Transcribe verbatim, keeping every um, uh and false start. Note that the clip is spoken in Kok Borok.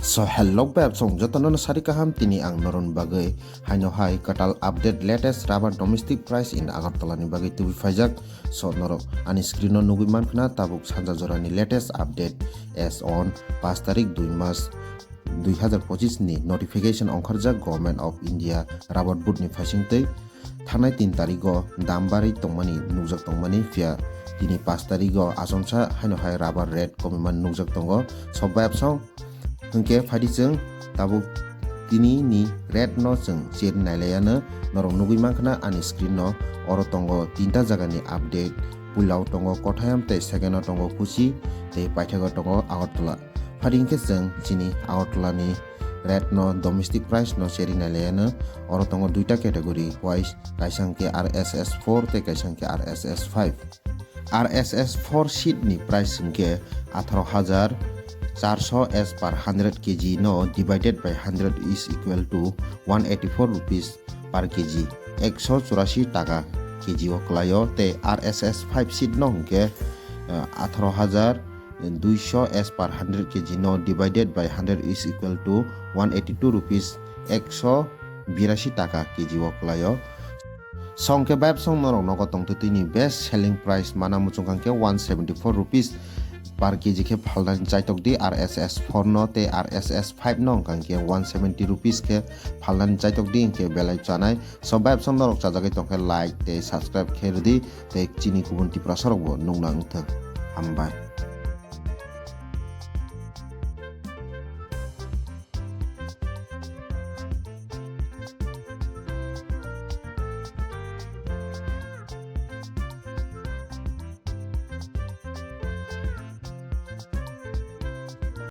So hello beb song jotono no sari kaham tini ang noroni bagwi haino hai kwtal update latest rubber domestic price in Agartala ni bagwi tubui phaijak. So norok ani screen no nugwi mankhna tabuk sanja jorani latest update as on paanch tarik dui mas dui hazar pochis ni notification ongkharjak Government of India rubber board ni phaisingtwi. Thanai tin tarigo dam barwi tongmani nukjak tongmani phiya tini paanch tarigo achomsa haino hai rubber rate komimani nukjak tongo. So beb song hwnkhe phaidi chwng tabuk tini ni rate no chwng cheri nailaiano norok nugwi mankhna ani screen no. Oro tongo tinta jagani update, puilao tongo Kottayam tei second o tongo Kochi tei paithago tongo Agartala. Phaidi hwnkhe chwng chini Agartala ni rate no domestic price no cheri nailaiano. Oro tongo duita category wise, kaisa hwnkhe R S S four tei kaisa hwnkhe R S S five. R S S four sheet ni price hwnkhe atharo hazar charso as per hundred K G no divided by hundred is equal to one eighty four rupees per K G, ekso churasi taka K G o kwlaio, tei R S S five sheet no hwnkhe, eh, atharo hazar duiso as per hundred K G no divided by hundred is equal to one eighty two rupees, ekso birasi taka K G o kwlaio. Song khe beb song norok nogo tongtwtwini best selling price mana muchung kha khe one seventy four rupees per K G khe phalnani chaitok di R S S four no tei R S S five no hwnkha khe one seventy rupees khe phalnani chaitok di hwnkhe belai chanai. So beb song norok chajagwi tongkhe like tei subscribe khe rwdi tei chini kubun Tiprasa rokbo nukna wngthok. Hambai.